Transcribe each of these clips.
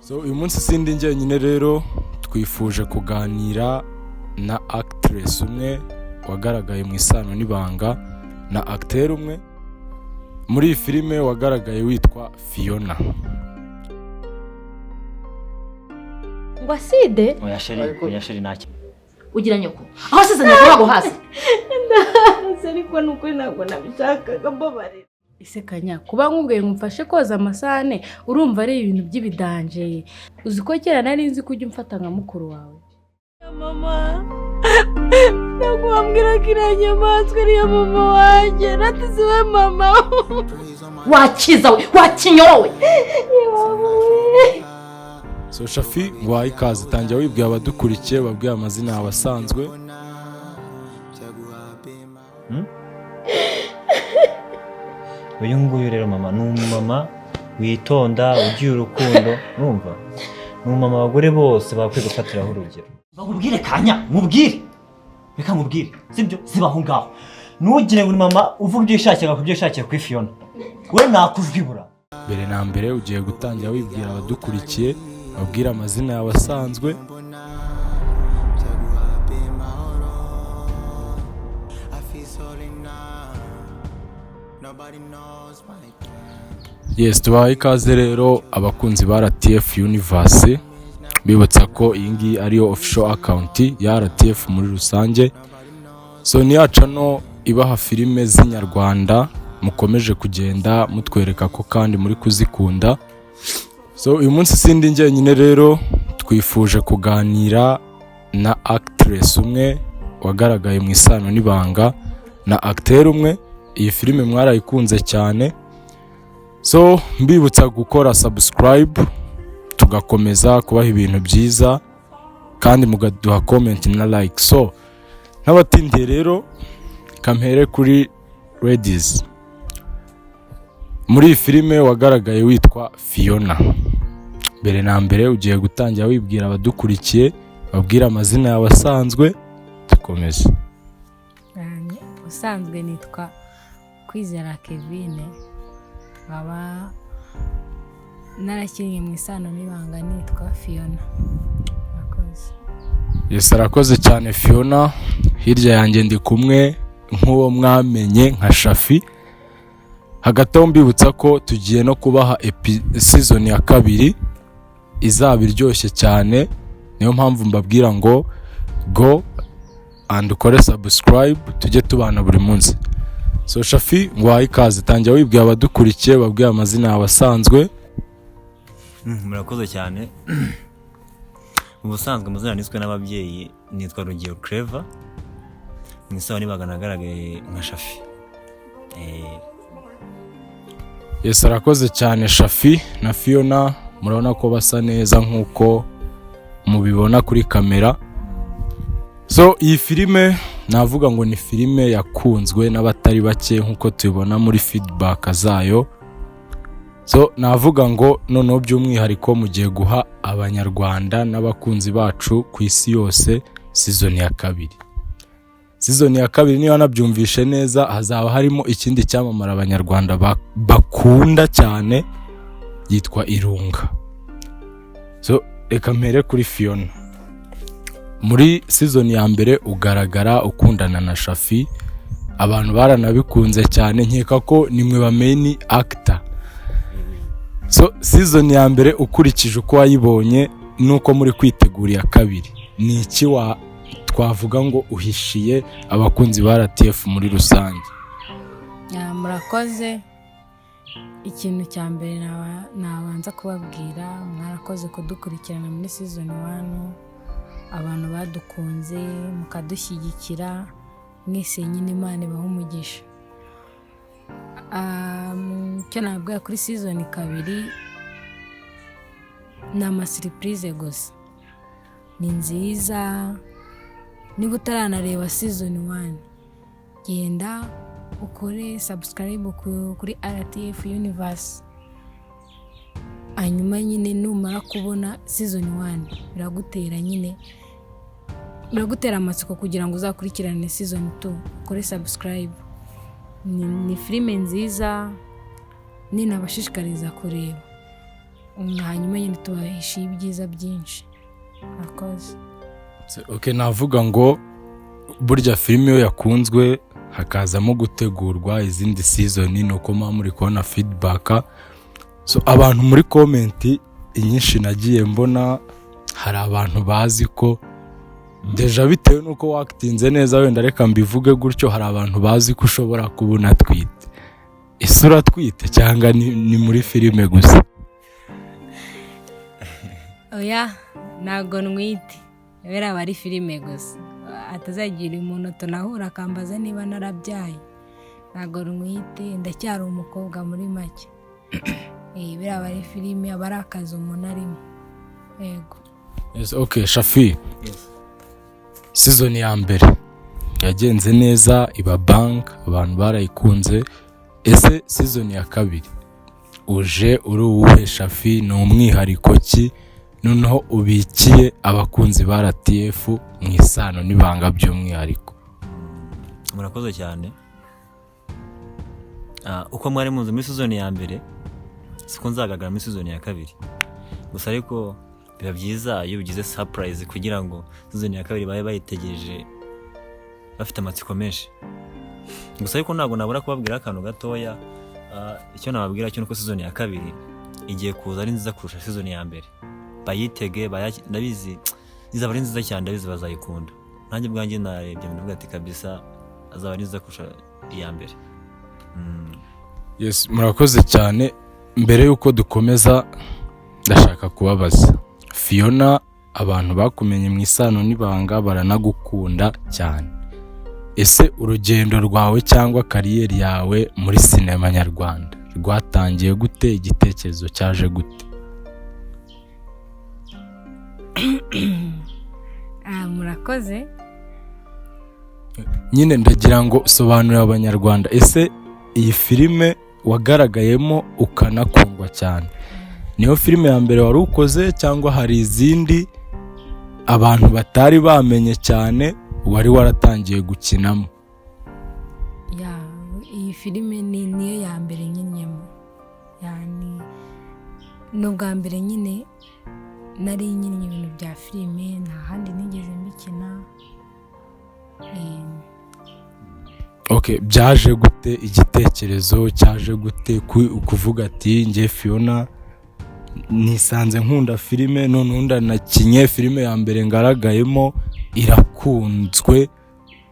So uyu munsi sindi njyenyine rero, twifuje kuganira na actress umwe wagaragaye mu Isano n'Ibanga na acteur umwe muri iyi filime wagaragaye witwa Fiona. Ngo aside. Oya chérie, oya chérie, ntacyo. Ugira nyoko aho asize nyoko ntabwo hazi. Ndahaze, ariko ni ukuri ntabwo nabishakaga, mbabarira. Ese kanya, kuba nkubwiye ngo umfashe koza amasahane, urumva ari ibintu by'ibidanje? Uzi ko kera nari nzi ko ujya umfata nka mukuru wawe? Mama, ntabwo wambwira ko iriya nyamaswa ariyo mama wanjye nateze we mama. Wakiza we, wakinyorowe. So Shafi, ngo ikaze, tangira wibwira abadukurikiye, babwiye amazina yawe asanzwe. Uyu nguyu rero mama, ni umumama witonda, ugira urukundo, urumva, ni umumama abagore bose bakwiye gufatiraho urugero. Bakubwire kanya, mubwire, reka mubwire, sibyo? Ziba aho ngaho, ntugire ngo ni mama uvuga ibyo yishakiye, agakora ibyo yishakiye kuri Fiona, we nakujwibura. Mbere na mbere ugiye gutangira wibwira abadukurikiye, babwire amazina yawe asanzwe. Yes, tubahaye ikaze rero abakunzi ba RTF Universe, bibutsa ko iyi ngiyi ariyo official account ya RTF muri rusange. So ni ya channel ibaha filime z'inyarwanda, mukomeje kugenda mutwereka ko kandi muri kuzikunda. So uyu munsi sindi njyenyine rero, twifuje kuganira na actress umwe wagaragaye mu Isano n'Ibanga na acteur umwe. Iyi filime mwarayikunze cyane. So mbibutsa gukora subscribe, tugakomeza kubaha ibintu byiza, kandi mukaduha comment na like. So n'abatindiye rero, kampere kuri ladies. Muri iyi filime wagaragaye witwa Fiona. Mbere na mbere ugiye gutangira wibwira abadukurikiye, babwire amazina yawe asanzwe, dukomeze. Ubusanzwe nitwa Kwizera Kevine, nkaba narakinnye mu Isano n'Ibanga nitwa Fiona. Murakoze. Yes, arakoze cyane Fiona. Hirya yanjye ndi kumwe nk'uwo mwamenye nka Shafi. Hagati aho mbibutsa ko tugiye no kubaha season ya kabiri izaba iryoshye cyane. Niyo mpamvu mbabwira ngo go and ukore subscribe, tujye tubana buri munsi. So Shafi, ngo wahe ikaze, tangira wibwira abadukurikiye, babwire amazina yawe asanzwe. Murakoze cyane. Mu busanzwe amazina niswe n'ababyeyi nitwa Rugero Clever, mu Isano n'Ibanga nagaragaye nka Shafi. Yes, arakoze cyane Shafi na Fiona. Murabona ko basa neza nk'uko mubibona kuri kamera. So iyi filime navuga ngo ni filime yakunzwe n'abatari bake nk'uko tubibona muri feedback zayo. So navuga ngo noneho by'umwihariko mugiye guha Abanyarwanda n'abakunzi bacu ku isi yose season ya kabiri. Season ya kabiri, niba nabyumvishe neza, hazaba harimo ikindi cyamamare Abanyarwanda bakunda cyane, yitwa Irunga. So reka mpere kuri Fiona. Muri season ya mbere ugaragara ukundana na Shafi, abantu baranabikunze cyane, nkeka ko nimwe ba main actor. So season ya mbere, ukurikije uko wayibonye nuko muri kwitegura iya kabiri, ni iki wa twavuga ngo uhishiye abakunzi ba RTF muri rusange? Ya, murakoze. Ikintu cya mbere nabanza kubabwira, mwarakoze kudukurikirana muri season one, abantu badukunze mukadushyigikira mwese nyine, Imana ibaha umugisha. Icyo nababwira kuri season kabiri ni amasurprise gusa, ni nziza. Niba utaranareba season one, genda ukore subscribe kuri RTF Universe, hanyuma nyine numara kubona season one, biragutera nyine, biragutera amatsiko kugira ngo uzakurikirane season 2, ukore subscribe. Ni filime nziza, ninabashishikariza kureba. Hanyuma nyine tubahishiye ibyiza byinshi. Murakoze. Okay, navuga ngo burya filime iyo yakunzwe hakazamo gutegurwa izindi season, ni uko muba muri kubona feedback. So abantu muri comment inyinshi nagiye mbona, hari abantu bazi ko déjà bitewe n'uko wakitinze neza, wenda reka mbivuge gutyo, hari abantu bazi ko ushobora kuba unatwite. Ese uratwite cyangwa ni muri filime gusa? Oya, ntabwo ntwite. Biriya aba ari filime gusa, atazagira umuntu tunahura akambaza niba narabyaye. Ntabwo ntwite, ndacyari umukobwa muri make. Biriya aba ari filime, aba ari akazi umuntu arimo, yego. Yes, okay. Shafi, season ya mbere yagenze neza, iba bank, abantu barayikunze. Ese season ya kabiri uje uri uwuhe Shafi? Ni umwihariko ki noneho ubikiye abakunzi ba RTF mu Isano n'Ibanga by'umwihariko? Murakoze cyane. Uko mwari muzi muri season ya mbere siko nzagaragara muri season ya kabiri. Gusa ariko biba byiza iyo ugize surprise kugira ngo season ya kabiri babe bayitegereje bafite amatsiko menshi. Gusa ariko ntabwo nabura kubabwira akantu gatoya. Icyo nababwira cyo nuko season ya kabiri igiye kuza ari nziza kurusha season ya mbere. Bayitege, ndabizi izaba ari nziza cyane, ndabizi bazayikunda. Nanjye ubwanjye narebye ndavuga ati kabisa azaba ari nziza kurusha iya mbere. Yes, murakoze cyane. Mbere y'uko dukomeza, ndashaka kubabaza Fiona. Abantu bakumenye mu Isano n'Ibanga baranagukunda cyane. Ese urugendo rwawe cyangwa career yawe muri sinema nyarwanda rwatangiye gute? Igitekerezo cyaje gute? Murakoze. Nyine ndagira ngo sobanurira Abanyarwanda, ese iyi filime wagaragayemo ukanakundwa cyane niyo filime ya mbere wari ukoze, cyangwa hari izindi abantu batari bamenye cyane wari waratangiye gukinamo? Ya, iyi filime ni niyo ya mbere nkinnyemo. Ya, ni ubwa mbere nyine nari nkinnye ibintu bya filime, nta handi nigeze mbikina. Okay, byaje gute? Igitekerezo cyaje gute kuvuga ati njye Fiona nisanze nkunda filime, none ndanakinye filime ya mbere ngaragayemo irakunzwe,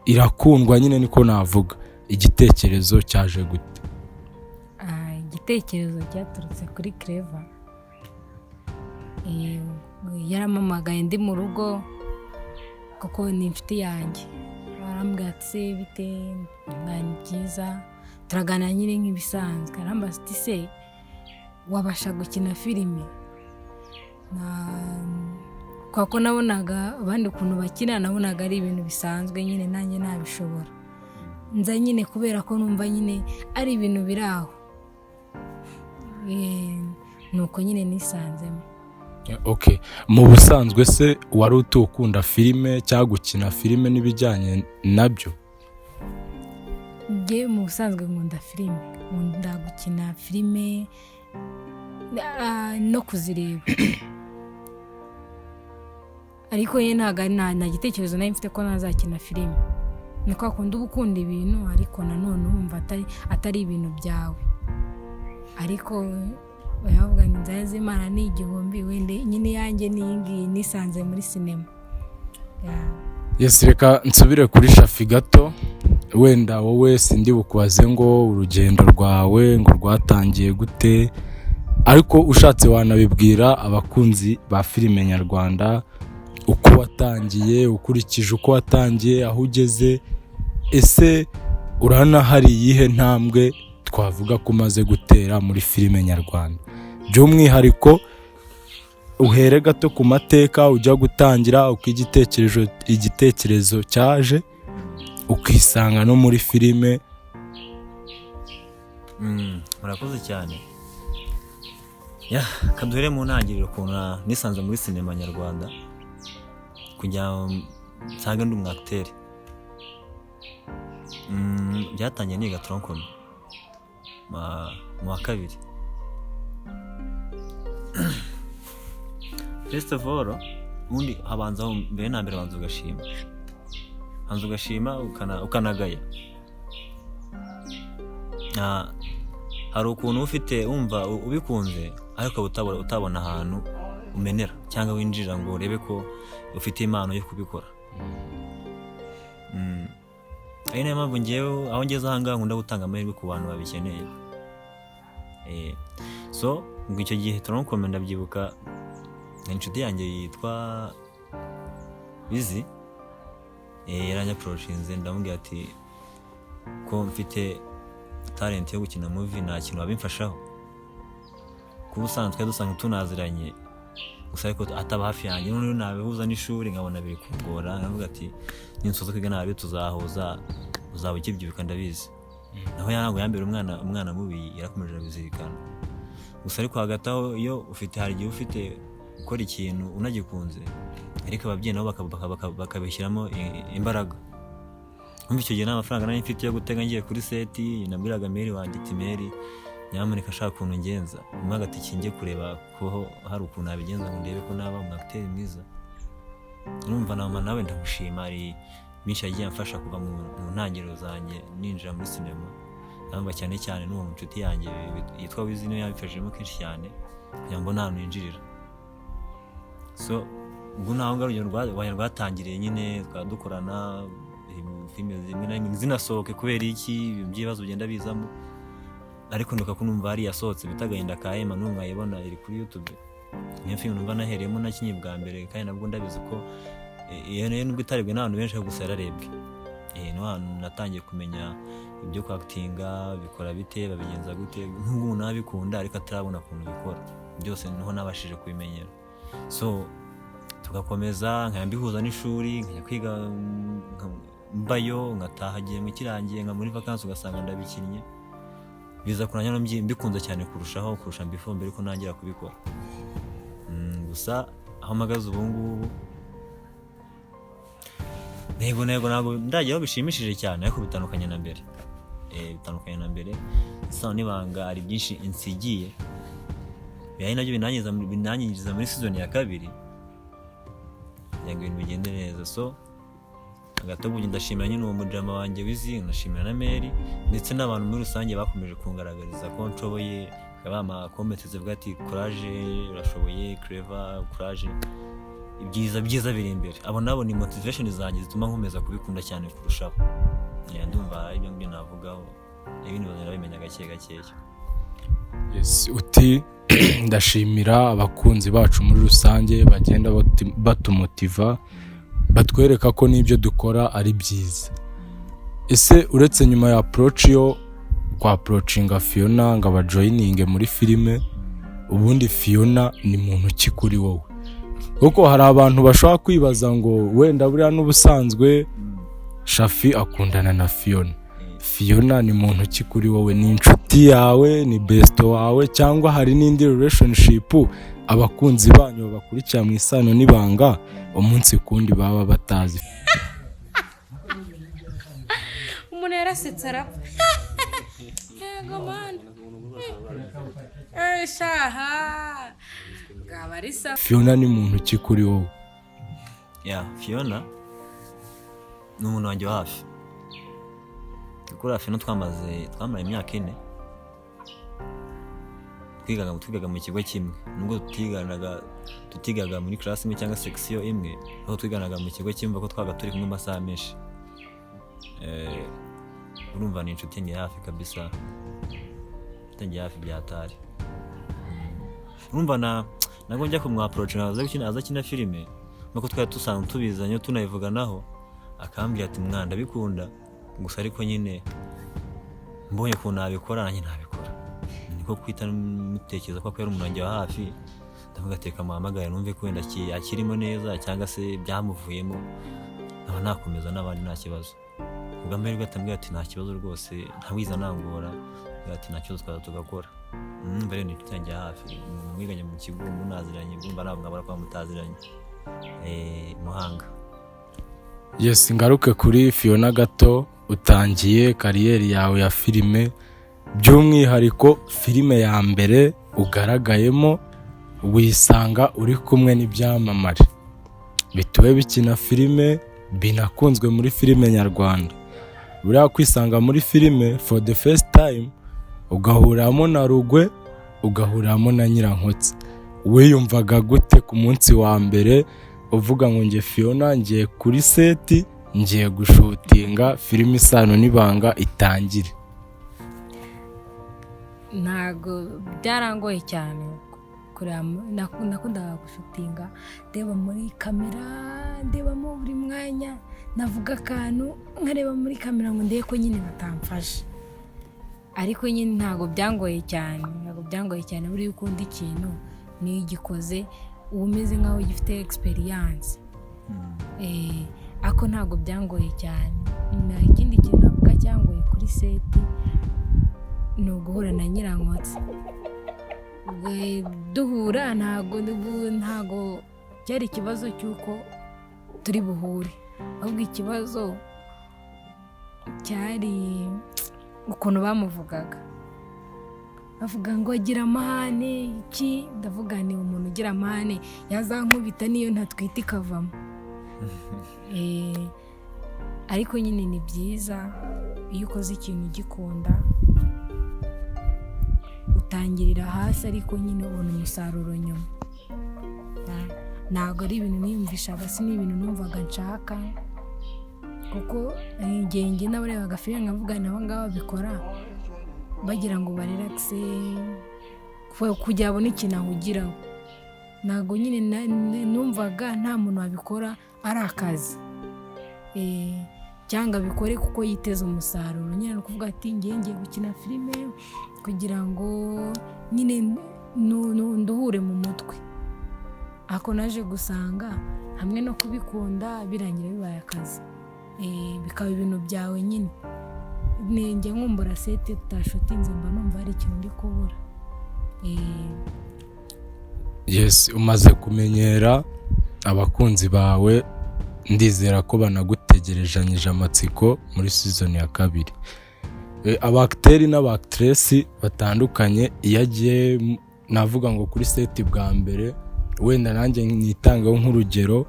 irakundwa nyine niko navuga. Igitekerezo cyaje gute? Igitekerezo cyaturutse kuri Clever. Yarampamagaye ndi mu rugo kuko ni inshuti yanjye. Arambwira ati: "Se bite?" Ndamubwira: "Ni byiza." Turaganira nyine nk'ibisanzwe. Arambaza ati: "Se wabasha gukina filime?" Kubera ko nabonaga abandi ukuntu bakina, nabonaga ari ibintu bisanzwe nyine, nanjye nabishobora. Nza nyine kubera ko numva nyine ari ibintu biri aho. Nuko nyine nisanzemo. Okay, mu busanzwe se wari utukunda filime cyangwa gukina filime n'ibijyanye nabyo? Njye mu busanzwe nkunda filime, nkunda gukina filime no kuzireba, ariko ye ntabwo ari nta gitekerezo nari mfite ko nazakina filime. Ni kwa kundi uba ukunda ibintu ariko nanone wumva atari ibintu byawe, ariko baravuga ngo inzara z'Imana ni igihumbi. Wenda nyine iyanjye ni iyi ngiyi, nisanze muri sinema. Yeah. Yes, reka nsubire kuri Shafi gato. Wenda wowe sindi bukubaze ngo urugendo rwawe ngo rwatangiye gute, ariko ushatse wanabibwira abakunzi ba filime nyarwanda uko watangiye, ukurikije uko watangiye, aho ugeze. Ese urabona hari iyihe ntambwe twavuga ko umaze gutera muri filime nyarwanda? By'umwihariko uhere gato ku mateka ujya gutangira, uko igitekerezo cyaje ukisanga no muri filime. Murakoze cyane. Ya, kaduhere mu ntangiriro ukuntu nisanze muri sinema nyarwanda kugira ngo nsange ndi umwakiteri. Byatangiye niga tronc commun mu wa kabiri. First of all, ubundi habanza mbere na mbere banza ugashima, banza ugashima, ukanagaya. Hari ukuntu uba ufite wumva ubikunze, ariko ukaba utabona ahantu umenera cyangwa winjira ngo urebe ko ufite impano yo kubikora. Ari nayo mpamvu ngewe aho ngeze aha ngaha nkunda gutanga amahirwe ku bantu babikeneye. So ngo icyo gihe turamukomeye, ndabyibuka, inshuti yanjye yitwa Bizi yaranyapproachinze, ndamubwira ati ko mfite talent yo gukina movie, nta kintu wabimfashaho? Kuba usanzwe twari dusanzwe tunaziranye gusa, ariko ataba hafi yanjye, noneho nabihuza n'ishuri nkabona biri kungora. Nkavuga ati ninsoza kwiga nabi tuzahuza, uzaba ukibyibuka, ndabizi. Naho ntabwo yambera umwana mubi, yarakomeje arabizirikana gusa. Ariko hagati aho, iyo ufite, hari igihe ufite gukora ikintu unagikunze, ariko ababyeyi nabo bakabishyiramo imbaraga. Kumva icyo gihe nta mafaranga nari mfite yo gutega ngiye kuri set. Nabwiraga mère wanjye ati: "Mère, nyamuneka ashaka ukuntu ngenza umwe agatike njye kureba ko hari ukuntu nabigenza ngo ndebe ko naba umu acteur mwiza." Urumva na mama nawe ndamushima, hari byinshi yagiye amfasha kuva mu ntangiriro zanjye ninjira muri sinema. Ndumva cyane cyane n'uwo nshuti yanjye yitwa Wizi, niwe yabifashijemo kenshi cyane kugira ngo mbone ahantu ninjirira. So ubwo naho ngaho urugendo rwanjye rwatangiriye nyine, twaba dukorana filime zimwe na rimwe zinasohoke kubera iki, ibintu by'ibibazo bigenda bizamo. Ariko nduka ko numva hari yasohotse bita Agahinda ka Emma, n'ubu mwayibona iri kuri YouTube. Niyo filime numva nahereyemo nakinye bwa mbere, kandi nabwo ndabizi ko iyo nayo nubwo itarebwe n'abantu benshi, ariko gusa yararebwe. Niho hantu natangiye kumenya ibyo kwactinga, bikora bite, babigenza gute, nk'ubwo umuntu aba abikunda ariko atarabona ukuntu bikora byose, niho nabashije kubimenyera. So tugakomeza, nkajya mbihuza n'ishuri, nkajya kwiga, mbayo nkataha igihembwe kirangiye, nka muri vakansi ugasanga ndabikinnye. Biza kurangira mbikunze cyane kurushaho, kurusha before, mbere ko ntangira kubikora. Gusa aho mpagaze ubu ngubu, ntego ntabwo ndageraho bishimishije cyane, ariko bitandukanye na mbere. Bitandukanye na mbere. Isano n'Ibanga hari byinshi insigiye, bihari nabyo binanyinjiza muri season ya kabiri kugira ngo ibintu bigende neza. So hagati aho ndashimira nyine uwo mujama wanjye Wizi, ndashimira na mère, ndetse n'abantu muri rusange bakomeje kungaragariza ko nshoboye, bakaba bampa comments zivuga ati: "Courage, urashoboye Clever, courage, ibyiza byiza biri imbere." Abo nabo ni motivation zanjye zituma nkomeza kubikunda cyane kurushaho. Yeah, ndumva ibyo ngibyo navugaho, ibindi bazagenda babimenya gake gakeya. Yes, uti ndashimira abakunzi bacu muri rusange bagenda batumotiva, batwereka ko n'ibyo dukora ari byiza. Ese uretse nyuma ya approach yo kwa approachinga Fiona ngo abajoininge muri filime, ubundi Fiona ni muntu ki kuri wowe? Kuko hari abantu bashobora kwibaza ngo wenda buriya n'ubusanzwe Shafi akundana na Fiona. Fiona ni muntu ki kuri wowe? Ni inshuti yawe, ni besto wawe, cyangwa hari n'indi relationship abakunzi banyu babakurikira mu Isano n'Ibanga umunsi kundi baba batazi? Umuntu yarasetse arapfa. Yego mana. Shaha bwaba ari sawa. Fiona ni muntu ki kuri wowe? Yeah, Fiona ni umuntu wanjye wa hafi. Kuri Fiona twamara imyaka 4 twigaga mu kigo kimwe, nubwo tutigaga muri class imwe cyangwa section imwe, aho twiganaga mu kigo kimwe, ko twabaga turi kumwe amasaha menshi. Urumva ni inshuti yanjye hafi kabisa, inshuti yanjye hafi bya hatari. Urumva na nabwo njya kumwapproach aza gukina, aza akina filime, nuko twari dusanzwe tubizanye tunabivuganaho, akambwira ati: "Mwana, ndabikunda gusa, ariko nyine mbonye ukuntu nabikora nanjye nabikora." Niko kwita mutekereza ko yari umuntu wanjye wa hafi, ndavuga ati reka muhamagare numve ko wenda akirimo neza cyangwa se byamuvuyemo, nkaba nakomeza n'abandi nta kibazo. Ubwo amahirwe atambwira ati nta kibazo rwose, ntabwiza nangora, ambwira ati nta kibazo, twaza tugakora. Numva rero ni inshuti yanjye ya hafi, umuntu mwiganye mu kigo, munaziranye, urumva ntabwo mwabura kuba mutaziranye. Muhanga. Yes, ngaruke kuri Fiona gato. Utangiye career yawe ya filime, by'umwihariko filime ya mbere ugaragayemo. Wisanga uri kumwe n'ibyamamare bituwe bikina filime, binakunzwe muri filime nyarwanda. Buriya kwisanga muri filime for the first time, ugahuriramo na Rugwe, ugahuriramo na Nyirankotsi, wiyumvaga gute ku munsi wa mbere uvuga ngo: "Nge Fiona ngiye kuri set, ngiye gushootinga filime Isano n'Ibanga itangire"? Ntabwo byarangoye cyane kureba. Nakundaga gushootinga ndeba muri kamera, ndebamo buri mwanya, navuga akantu nkareba muri kamera ngo ndebe ko nyine batamfashe. Ariko nyine ntabwo byangoye cyane, ntabwo byangoye cyane. Buriya ukunda ikintu, niyo ugikoze uba umeze nkaho ugifite experience. Ariko ntabwo byangoye cyane. Nta ikindi kintu navuga cyangoye kuri set ni uguhura na Nyirankotsi. Duhura ntabwo cyari ikibazo cy'uko turi buhure, ahubwo ikibazo cyari ukuntu bamuvugaga, bavuga ngo agira amahane iki. Ndavuga ni umuntu ugira amahane yazankubita niyo ntatwite ikavamo. Ariko nyine ni byiza iyo ukoze ikintu ugikunda, utangirira hasi ariko nyine ubona umusaruro nyuma. Ntabwo ari ibintu niyumvishaga, si n'ibintu numvaga nshaka, kuko igihe njye nabarebaga filime nkavuga nabo ngabo babikora bagira ngo barelaxe kugira babone ikintu ahugiraho. Ntabwo nyine numvaga nta muntu wabikora ari akazi cyangwa abikore kuko yiteze umusaruro. Nyine ni ukuvuga ati: "Ngiye ngiye gukina filime kugira ngo nyine nduhure mu mutwe." Ako naje gusanga hamwe no kubikunda birangira bibaye akazi, bikaba ibintu byawe nyine. Njya nkumbura set tutashootinze, mba numva hari ikintu ndi kubura. Yes, umaze kumenyera abakunzi bawe, ndizera ko banagutegerejanyije amatsiko muri season ya kabiri. Aba acteur n'aba actress batandukanye, iyo agiye navuga ngo kuri set bwa mbere, wenda nanjye nitangeho nk'urugero,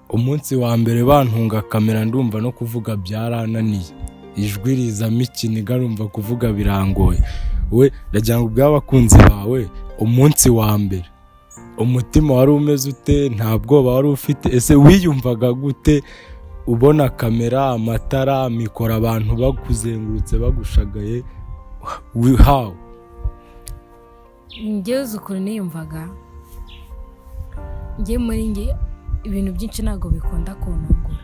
umunsi wa mbere bantunga kamera ndumva no kuvuga byarananiye, ijwi rizamo ikiniga, numva kuvuga birangoye. We ndagira ngo ubwawe, abakunzi bawe, umunsi wa mbere umutima wari umeze ute? Nta bwoba wari ufite? Ese wiyumvaga gute ubona kamera, amatara, mikoro, abantu bakuzengurutse, bagushagaye? How? Njyewe uzi ukuntu niyumvaga? Njye muri njye ibintu byinshi ntabwo bikunda kuntungura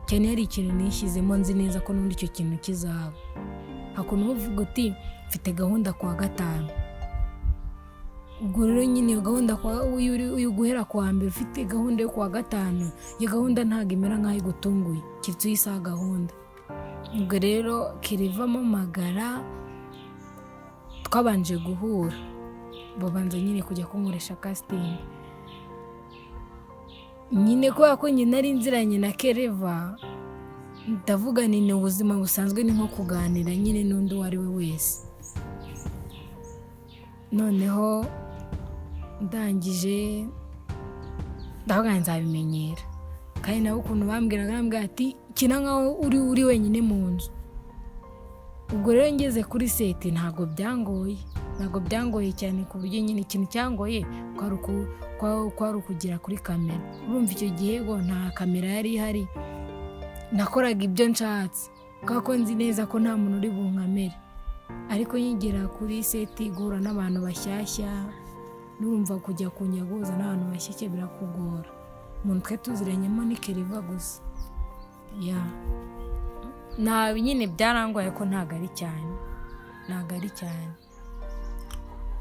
cyane. Hari ikintu nishyizemo, nzi neza ko n'ubundi icyo kintu kizaba. Hakuntu uba uvuga uti: "Mfite gahunda kuwa gatanu." Ubwo rero nyine iyo gahunda iyo guhera kuwa mbere ufite gahunda yo kuwa gatanu, iyo gahunda ntabwo imera nk'aho igutunguye, keretse uyisaha gahunda. Ubwo rero kirivamo amagara, twabanje guhura, babanza nyine kujya kunkoresha casting nyine, kubera ko njye nari nziranye na Kereva, ndavuga ni ubuzima busanzwe, ni nko kuganira nyine n'undi uwo ari we wese. Noneho ndangije ndavuga nzabimenyera. Kandi nawe ukuntu bambwiraga, bambwira ati: "Kina nkaho uri wenyine mu nzu." Ubwo rero ngeze kuri set ntabwo byangoye, ntabwo byangoye cyane, ku buryo nyine ikintu cyangoye kwari ukugera kuri kamera. Urumva icyo gihe ngo nta kamera yari ihari, nakoraga ibyo nshatse kubera ko nzi neza ko nta muntu uri bunkamere. Ariko nkigera kuri set, guhura n'abantu bashyashya, numva kujya kongera guhuza n'abantu bashyashya birakugora. Umuntu twe tuziranyemo ni Keriva gusa. Ya, nta nyine byarangoye ko ntabwo ari cyane, ntabwo ari cyane.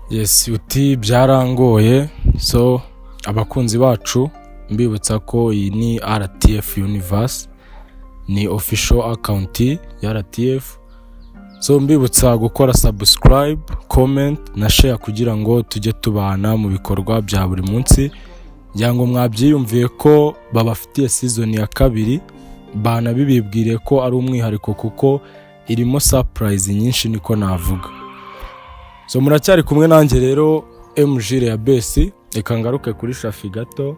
Yes, uti byarangoye. So abakunzi bacu, mbibutsa ko iyi ni RTF Universe, ni official account ya RTF. So mbibutsa gukora subscribe, comment na share kugira ngo tujye tubana mu bikorwa bya buri munsi. Ngira ngo mwabyiyumviye ko babafitiye season ya kabiri, banabibibwiriye ko ari umwihariko kuko irimo surprise nyinshi, niko navuga. So muracyari kumwe nanjye rero. MJ ya Besi. Reka ngaruke kuri Shafi gato.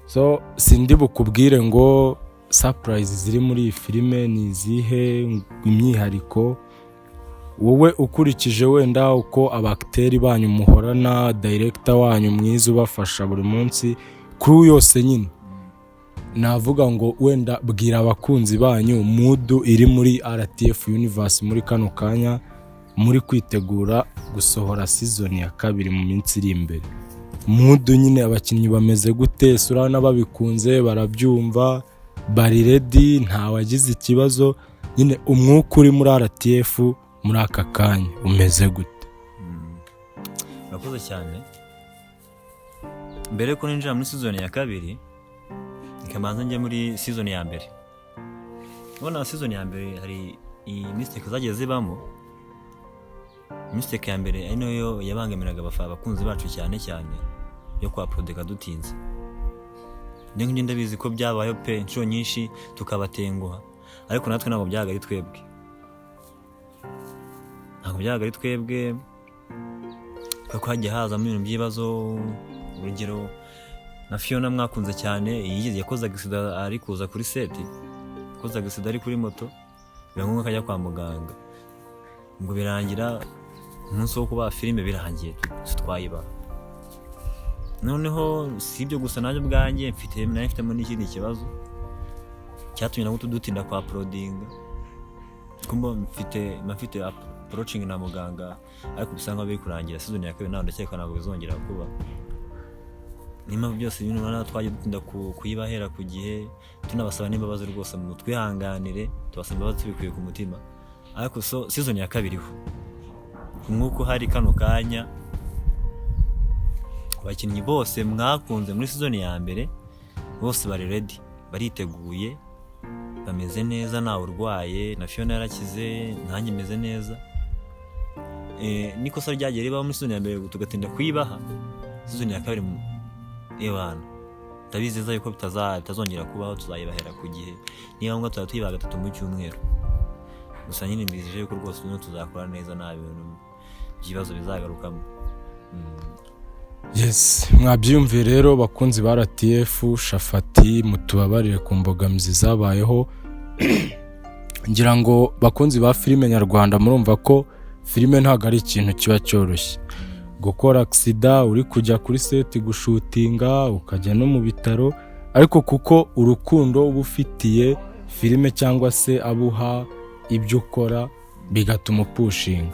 So sindi bukubwire ngo surprise ziri muri iyi filime ni izihe, imyihariko, wowe ukurikije wenda uko aba acteur banyu muhorana, director wanyu mwiza ubafasha buri munsi, crew yose nyine, navuga ngo wenda bwira abakunzi banyu mood iri muri RTF Universe muri kano kanya muri kwitegura gusohora season ya kabiri mu minsi iri imbere. Mood nyine, abakinnyi bameze gute? Ese urabona babikunze, barabyumva, bari ready, ntawagize ikibazo? Nyine umwuka uri muri RTF muri aka kanya umeze gute? Murakoze cyane. Mbere yuko ninjira muri season ya kabiri, ikabanza njye muri season ya mbere. Ubona season ya mbere hari mistake zagiye zibamo. Mistake ya mbere ari nayo yabangamiraga abakunzi bacu cyane cyane, yo kwa uploadinga dutinze. Niyo ngibyo, ndabizi ko byabayeho pe inshuro nyinshi tukabatenguha, ariko natwe ntabwo byabaga ari twebwe, ntabwo byabaga ari twebwe, kuko hagiye hazamo ibintu by'ibibazo. Urugero na Fiona mwakunze cyane, yigeze yakoze accident ari kuza kuri set, yakoze accident ari kuri moto, biba ngombwa ko ajya kwa muganga, ngo birangira umunsi wo kubaha filime birangiye twayibaha. Noneho si ibyo gusa, nanjye ubwanjye mfite, nari mfitemo n'ikindi kibazo cyatumye nabwo dutinda kwa uploadinga, kuko mba mfite approaching na muganga, ariko bisa nkaho biri kurangira. Season ya kabiri ntabwo, ndakeka ntabwo bizongera kuba. Niyo mpamvu byose ibintu ubona twagiye dutinda kuyibahera ku gihe, tunabasaba n'imbabazi rwose, mu twihanganire, tubasaba imbabazi tubikuye ku mutima. Ariko so season ya kabiri ho, umwuka uhari kano kanya, abakinnyi bose mwakunze muri season ya mbere bose bari ready, bariteguye, bameze neza, ntawe urwaye, na Fiona yarakize, nanjye meze neza. N'ikosa ryagiye ribaho muri season ya mbere tugatinda kuyibaha, season ya kabiri ebana ndabizeza yuko bitazongera kubaho, tuzayibahera ku gihe. Niba ngombwa tuzajya tuyibaha gatatu mu cyumweru. Gusa nyine mbizije yuko rwose bino tuzakora neza, nta bintu by'ibibazo bizagarukamo. Yes, mwabyiyumviye rero bakunzi ba RTF. Shafati, mutubabarire ku mbogamizi zabayeho. Ngira ngo bakunzi ba filime nyarwanda, murumva ko filime ntabwo ari ikintu kiba cyoroshye. Gukora accident uri kujya kuri set gushootinga, ukajya no mu bitaro, ariko kuko urukundo uba ufitiye filime cyangwa se abuha ibyo ukora bigatuma upushinga.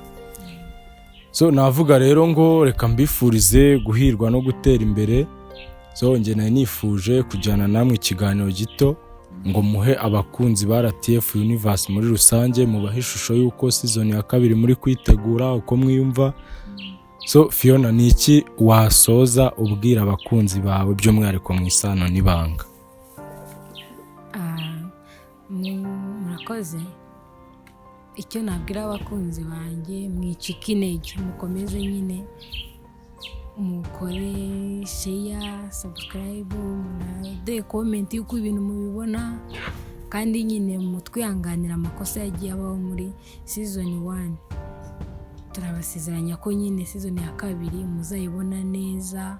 So navuga rero ngo reka mbifurize guhirwa no gutera imbere. So njye nari nifuje kujyana namwe ikiganiro gito ngo muhe abakunzi ba RTF Universe muri rusange, mubahe ishusho y'uko season ya kabiri muri kwitegura, uko mwiyumva. So Fiona, ni iki wasoza ubwira abakunzi bawe by'umwihariko mu Isano n'Ibanga? Murakoze. Icyo nabwira abakunzi banjye, mwicika intege, mukomeze nyine mukore share, subscribe, munaduhe comment y'uko ibintu mubibona, kandi nyine mutwihanganira amakosa yagiye abaho muri season 1. Turabasezeranya ko nyine season ya kabiri muzayibona neza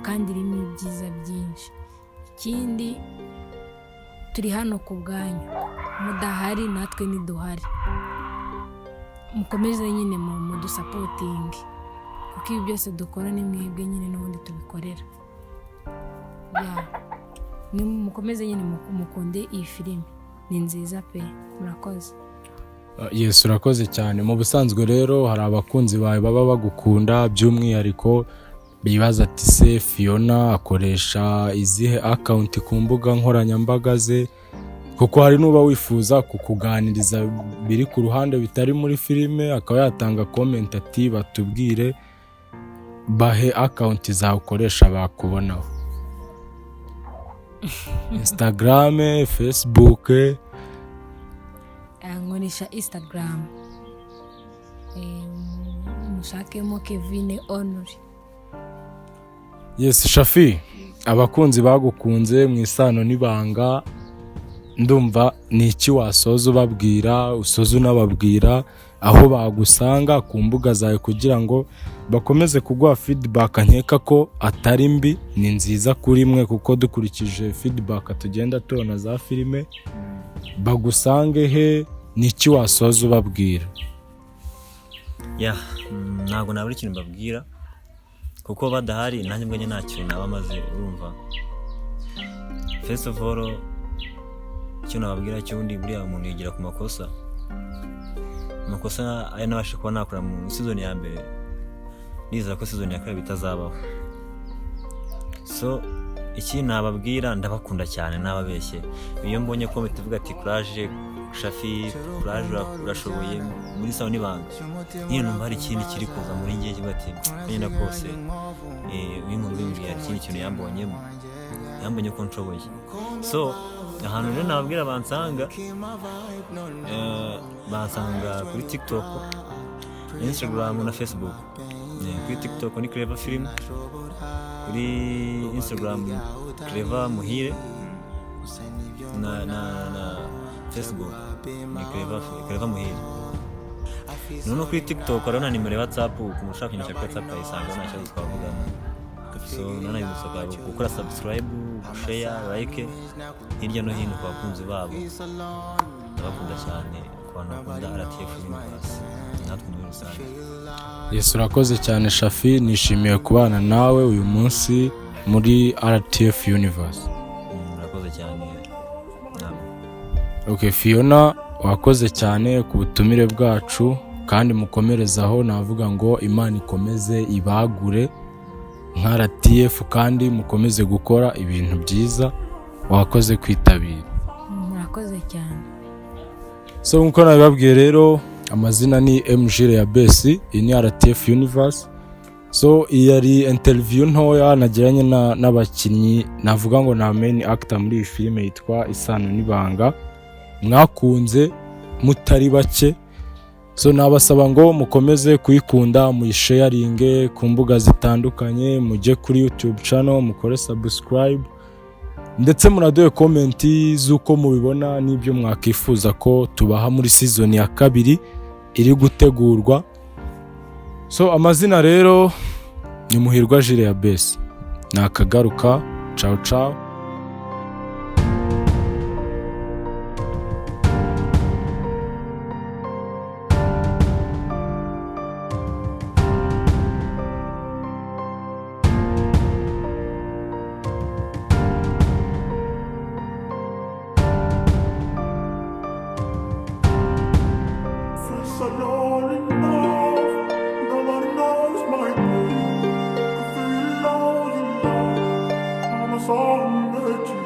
kandi irimo ibyiza byinshi. Ikindi, turi hano ku bwanyu, mudahari natwe ntiduhari. Mukomeze nyine mudusupportinge, kuko ibi byose dukora ni mwebwe nyine n'ubundi tubikorera. Ya, mukomeze nyine mukunde iyi filime, ni nziza pe. Murakoze. Yes, urakoze cyane. Mu busanzwe rero hari abakunzi bawe baba bagukunda by'umwihariko, bibaza ati: "Se Fiona akoresha izihe account ku mbuga nkoranyambaga ze?" Kuko hari n'uba wifuza kukuganiriza biri ku ruhande bitari muri filime, akaba yatanga comment ati: "Batubwire bahe account zawe ukoresha bakubonaho, Instagram, Facebook." Nkoresha Instagram. Mushakemo Kevine Honore. Yes, Shafi, abakunzi bagukunze mu Isano n'Ibanga, ndumva ni iki wasoza ubabwira, usoza unababwira Aho bagusanga ku mbuga zawe kugira ngo bakomeze kuguha feedback, nkeka ko atari mbi, ni nziza kuri mwe, kuko dukurikije feedback tugenda tubona za filime. Bagusange he? Niki wasoza ubabwira? Ya, ntabwo nabura ikintu mbabwira, kuko badahari nanjye ubwanjye nta kintu naba maze. Urumva, first of all, icyo nababwira cy'ubundi, buriya umuntu yigira ku makosa. Amakosa ayo nabasha kuba nakora mu season ya mbere, nizera ko season ya kabiri bitazabaho. So iki nababwira, ndabakunda cyane, nababeshye. Iyo mbonye ko tuvuga ati "Courage Shafi, courage, urashoboye" muri Isano n'Ibanga, nyine numva hari ikindi kiri kuza muri njye kivuga ati kagenda kose. Uyu muntu ubimbwiye hari ikindi kintu yambonyemo, yambonye ko nshoboye. So ahantu rero nababwira bansanga, bansanga kuri TikTok, Instagram na Facebook. Kuri TikTok ni Clever Film, kuri Instagram Clever Muhire, na Facebook ni Clever Muhire. Noneho kuri TikTok hariho na nimero ya WhatsApp, ku muntu ushaka kunyandikira kuri WhatsApp ayisanga, nta kibazo twavugana. So nanabibusaba gukora subscribe, share, like hirya no hino ku bakunzi babo. Ndabakunda cyane, ku bantu bakunda RTF Universe natwe muri rusange. Yesu, urakoze cyane Shafi, nishimiye kubana nawe uyu munsi muri RTF Universe. Murakoze cyane namwe. Ok, Fiona, wakoze cyane ku butumire bwacu kandi mukomerezaho. Navuga ngo Imana ikomeze ibagure nka RTF kandi mukomeze gukora ibintu byiza. Wakoze kwitabira. Murakoze cyane. So nkuko nabibabwiye rero, amazina ni MG ya Besi, iyi ni RTF Universe. So iyi yari interview ntoya nagiranye n'abakinnyi, navuga ngo na main actor muri iyi filime yitwa Isano n'Ibanga, mwakunze mutari bake. So nabasaba ngo mukomeze kuyikunda, muyisharinge ku mbuga zitandukanye, mujye kuri YouTube channel mukore subscribe, ndetse munaduhe comment z'uko mubibona n'ibyo mwakifuza ko tubaha muri season ya kabiri iri gutegurwa. So amazina rero ni Muhirwa Jire ya Besi, nakagaruka. Ciao ciao. Feel so lonely now. Nobody knows my pain. I feel lonely now. I'm a song that you